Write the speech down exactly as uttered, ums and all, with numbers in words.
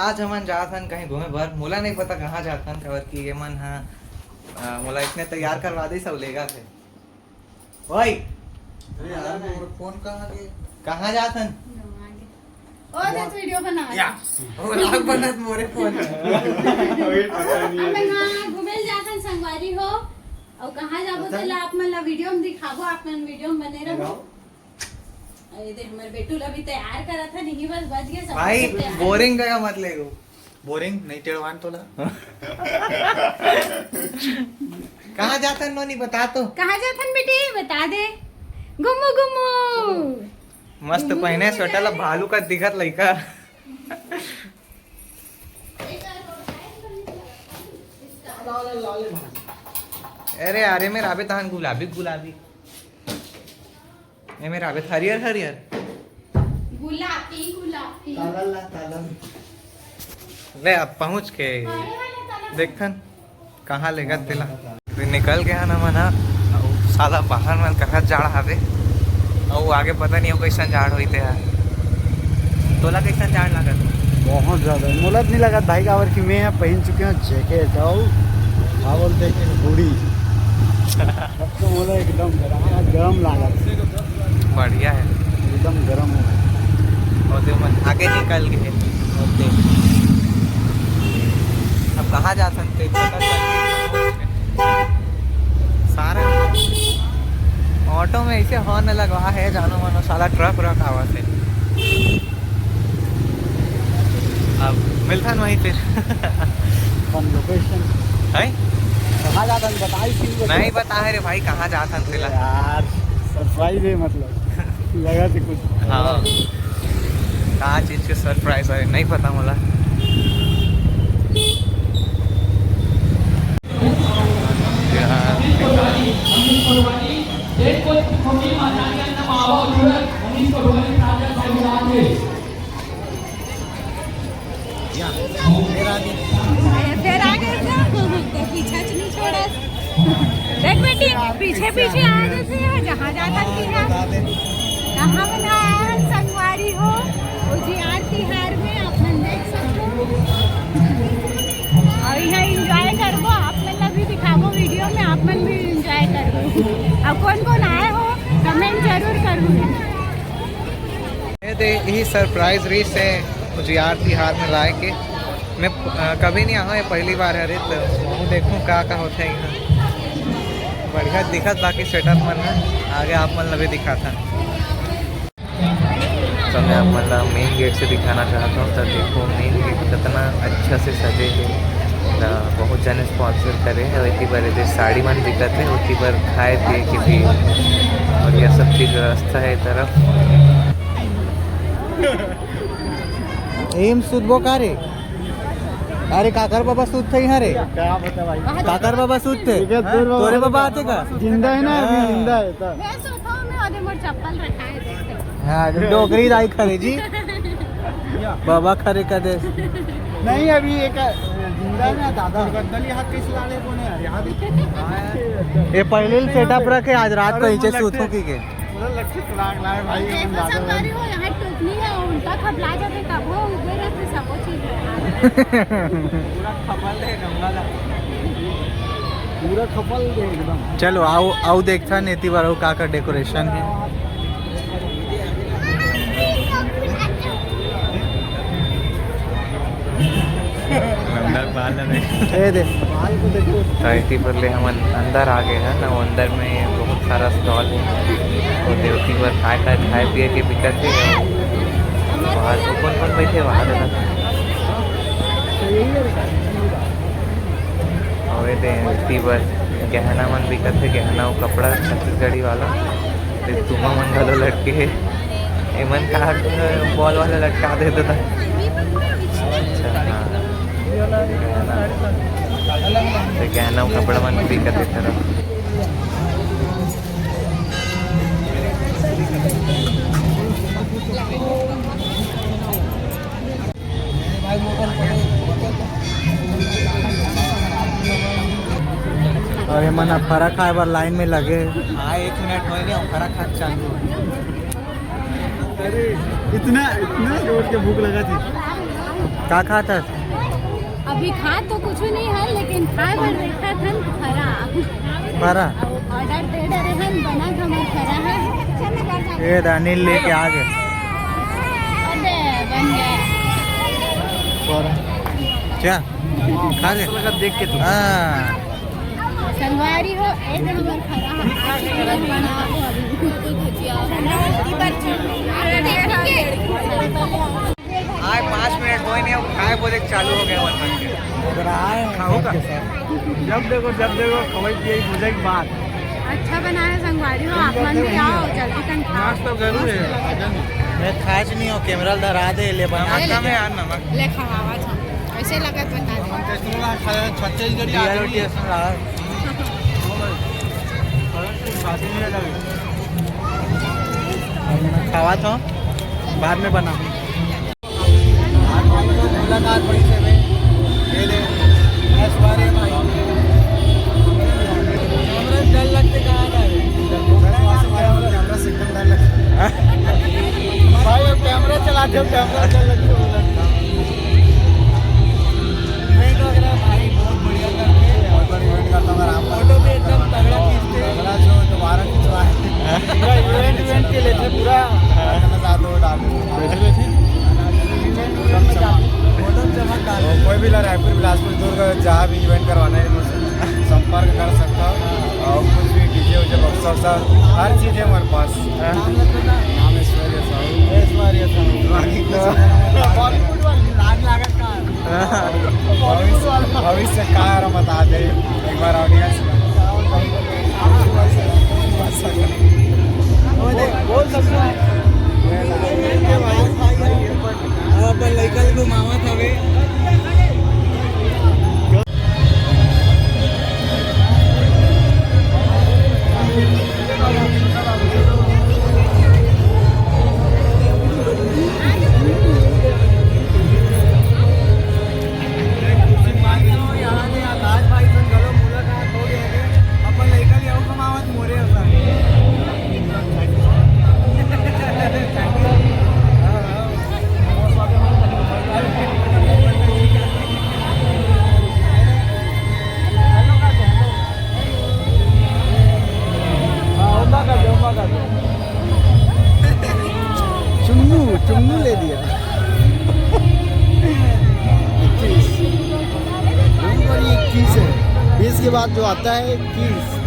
आज हमन जात हन कहीं घूमे बर, मोला नहीं पता कहाँ जात हन, काबर कि ये मन ह, अ, मोला इसने तैयार करवा दे, सब लेगा थे। ओए, अरे यार, मोर फोन कहाँ गे? कहाँ जात हन? ओ, तो वीडियो बना। या, vlog बनत मोरे फोन। अबे हाँ, घूमे जात हन संगवारी हो। और कहाँ जाबो, अच्छा। तेला आप मन ला वीडियो में दिखाबो, आप मन वीडियो में बने रहो। अरे दे, हमर बेटू ला भी तैयार करत हन, नहीं बस बच गए सब भाई, कुछ तैयार। बोरिंग जगह मत ले गो। बोरिंग नहीं टेढ़वान तोला। कहाँ जाथन नोनी, बता तो। कहाँ जाथन बेटी, बता दे। गुम्मू गुम्मू। मस्त पहने स्वेटर ला, भालू का दिखत लइका। अरे, अरे, में राबे तहन गुलाबी, गुलाबी। ए, में राबे हरियर, हरियर। गुलाबी, गुलाबी। ताला ला, ताला। ले, अब पहुँच के बड़े वाला ताला। देखथन, कहाँ लेगत तेला। अभी निकल गया ना मना, अउ साला बाहर में कहाँ जाड़ हावे, अउ आगे पता नहीं हो कैसन जाड़ होई ते यार। तोला कैसन जाड़ लागत? बहुत ज्यादा। मोला तो नहीं लगत भाई, काबर कि मैं पहन चुके हूँ जैकेट, अउ का बोलते हैं, हुडी। अब तो मोला एकदम गरम, आज गरम लागत। बढ़िया है। एकदम गरम हो गया। और ते मन आगे निकल गए। ओके। अब कहाँ जा सकते हैं? पता चल गया। सारा ऑटो में ऐसे हॉर्न लगवा है, जानो मानो साला ट्रक व्रक आवा से। अब मिलथन वहीं फिर। अपन लोकेशन है? कहाँ जाथन बताई, फिर बता। नहीं बता है रे भाई, कहाँ जाथन तेला? यार, सरप्राइज है, मतलब, लगा से कुछ। हाँ, का चीज के सरप्राइज है, नहीं पता मोला। यार। फेर आगे जा, तो पीछा च नहीं छोड़ा। देख बेटी, पीछे पीछे आ जाते हैं, जहाँ जाता थी ना। कहाँ बना है संगवारी हो, उजियार तिहार में अपन देख सकते हो। और यहाँ एंजॉय करबो, आप मन ला भी दिखाबो वीडियो में, आप मन भी एंजॉय करबो। अब कौन कौन आए हो, कमेंट जरूर करबो। ये दे, यही सरप्राइज रहिस हे उजियार तिहार में लाए के। मैं, अ, कभी नहीं आहा, ये पहली बार हरे, तो वहूँ देखूँ का का होथे यहाँ। बढ़िया दिखत बाकी सेटअप मन है, आगे आप मन ला भी दिखाता। तो मैं आप मन ला मेन गेट से दिखाना चाहता हूँ। तो देखो मेन गेट कितना अच्छा से सजे है। तो बहुत जने स्पॉन्सर करे हैं। एती बर एदे साड़ी मन बिकत है, ओती बर खाए पिए के भी बढ़िया सब चीज व्यवस्था है ए तरफ। एम सुतबो का रे? अरे काकर बाबा सुतथे यहाँ रे। क्या बता भाई? काकर बाबा सुतथे? ठीक है, दूर बाबा। तोरे बाबा आथे का? जिंदा है ना, अभी हाँ। जिंदा है तो। मैं सोता हूँ, मैं अरे मोर चप्पल रखा है, देखते। हाँ, डोकरी दाई खरे जी। बाबा खरे का देश। नहीं, अभी एक जिंदा है ना दादा। गद्दली हाथ कैसे ला ले कोने यार, यहाँ भी। ये पहले ही सेटअप रखे, आज रात को अरे नीचे मुझे सूतों लगते की के। पूरा लक्ष्य सुराग लाए भाई, देखो अंदाजा सब लगा। करी हो, यहाँ टोकनी है, उल्टा खपला जाते, कब वो उबे रहते, सब वो चीज है। पूरा खपल है, गमला ला। पूरा खपल है एकदम। चलो, आओ, आओ देखता नेती बार का का डेकोरेशन है। अंदर बाल नहीं। ए दे। तो एती बर ले हमन अंदर आ गए हैं ना, अंदर में बहुत सारा स्टॉल है। तो देवती बर खाए खाए खाए पिए के बिकट है। बाहर तो कौन कौन बैठे बाहर है ना। और ये देवती बर गहना मन बिकत है, गहना और कपड़ा छत्तीसगढ़ी वाला। ते तुमा मन घलो लटके हे। एमन का बॉल वाला लटका दे तो। अच्छा, हाँ। गहना। ते गहना अउ कपड़ा मन बिकत हे तरफ। अउ ये मन ह फरा खाए बर लाइन में लगे हे। हाँ, एक मिनट होय नहीं, फरा खा के चालू। अरे, इतना, इतना जोर के भूख लगा थी। का खात हस? अभी खात तो कुछ नहीं है, लेकिन खाए बर रखा था फरा। फरा? ऑर्डर दे डरे हन, बना हमर फरा है। ये दा अनिल लेके आ गए। अबे, बन गया। क्या? खा ले। देख के तू। हाँ। संगवारी हो, एक नंबर फरा है। आज पाँच मिनट कोई नहीं, अब खाए बोले चालू हो गया। अगर आए हैं हाँ, होगा। सबके साथ। जब देखो, जब देखो, खवाई पियाई हो जाए बात। अच्छा बना है संगवारी हो, आप मन भी आओ, जल्दी कन खाओ। नाश्ता जरूर है। मैं खास नहीं हूँ, कैमरा धरा दे ले बना। नमक कम है यार, नमक। ले खावा था। कैसे लगा बता दे। छत्तीसगढ़ी दिया आदमी। रोटी ऐसा लगा। खावा था, बाद में बना। मुलाकात हुई से में, ये ले, ऐश्वर्या भाई। कैमरा डर लगते कहाँ जा रहे? कैमरा से एकदम डर लगता। भाई, वो कैमरा चलाते हो, कैमरा डर लगते हो। इवेंट वगैरह भाई बहुत बढ़िया करते हैं। बहुत बढ़िया इवेंट करता हूँ, अगर आप फोटो भी एकदम तगड़ा खींचते हैं। तगड़ा जो दोबारा खिंचवाए। पूरा इवेंट, इवेंट के लिए थे, पूरा। हाँ। इतना ज्यादा वो डाल दो। इवेंट में चमक, फोटो चमक डाल दो। कोई भी ला रायपुर, बिलासपुर, दुर्ग, जहाँ भी इवेंट करवाना है, मुझसे संपर्क कर सकता हो। और कुछ भी डीजे उजे, बक्सा उक्सा, हर चीज़ है हमारे पास। हाँ। नाम ऐश्वर्या साहू। ऐश्वर्या साहू। बाकी कुछ बॉलीवुड वाली लाज लागत का। भविष्य, भविष्य का है, हम बता दे एक बार ऑडियंस। बोल सकते हैं। अब अपन लइका ल घुमावत हवे। चुन्नू, चुन्नू ले लिया। इक्कीस। Number इक्कीस है। बीस के बाद जो आता है, इक्कीस।